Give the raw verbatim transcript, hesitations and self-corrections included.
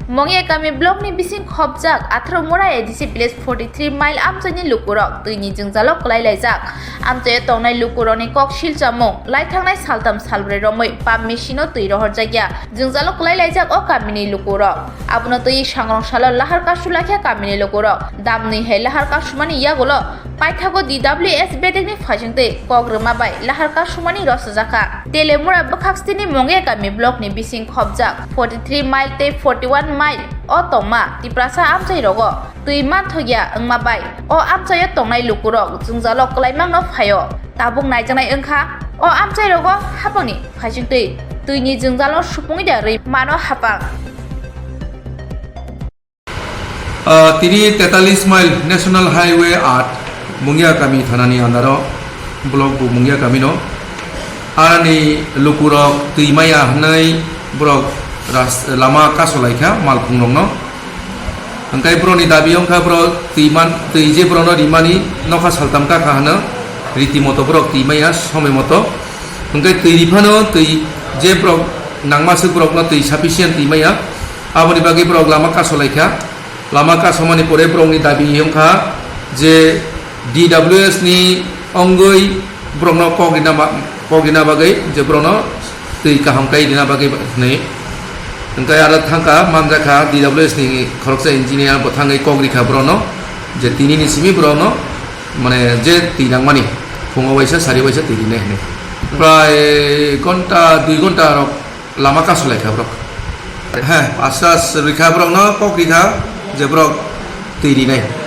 Mongia kami block ni bising khopjak atharo Mura A D C village forty three mile amchaini lukurok twini jwngjalo kwlai laijak. Amchaio tongnai lukurokni kok silchamung, lai thangnai saltham salbrwi romwi pump machine-o twi rohorjakya. Jwngjalo kwlai laijak o kamini lukurok. Abono twi sangrong salo lahar kasu laikha kamini lukurok. Damni hai lahar kasumani yagulo paithago D W S bedekni phaisingtwi kok rwma bai lahar kasumani rosajakha. Telemura bwkhak stini Mongia kami block ni bising khopjak forty three mile tei forty one mile o tongma Tiprasa amchai rogo twi manthokya wngma bai o amchaio tongnai lukurok jwngjalo kwlaimangno phaio. Tabuk naijaknai wngkha o amchai rogo hapangni phaisingtwi twini jwngjalo supungwi da rwi mano hapang. Ah, tini tetalis mile National Highway aat Mungia kami thanani andaro block bo Mungia kami no arani lukurok twi maya hwnwi borok ras-, lama kasolaikha malkhung rokno. Hwnkhe borokni dabi wngkha borok twi man, twi je borokno rimani nokha saltam kakha hwno, riti moto borok twi maya somoi moto. Hwnkhe twi riphano twi je borok nangma swk borokno twi sufficient twi maya. Aboni bagwi borok lama kasolaikha. Lama kasomani pore borokni dabi wngkha je D W S ni wngwi borokno kok rina ba-, kok rina bagwi je borokno twi kaham kai rina bagwi hwnwi. Hwnkhe aro thangkha manjakha D W S ni khoroksa engineer bo thangwi kok rikha borokno je tinini simi borokno mane je twi nangmani phungo waisa sari waisa twi rinai hwnwi. Prai gonta dui gonta rok lama kasolaikha borok. He, asas rikha borokno kok rikha je borok twi rinai.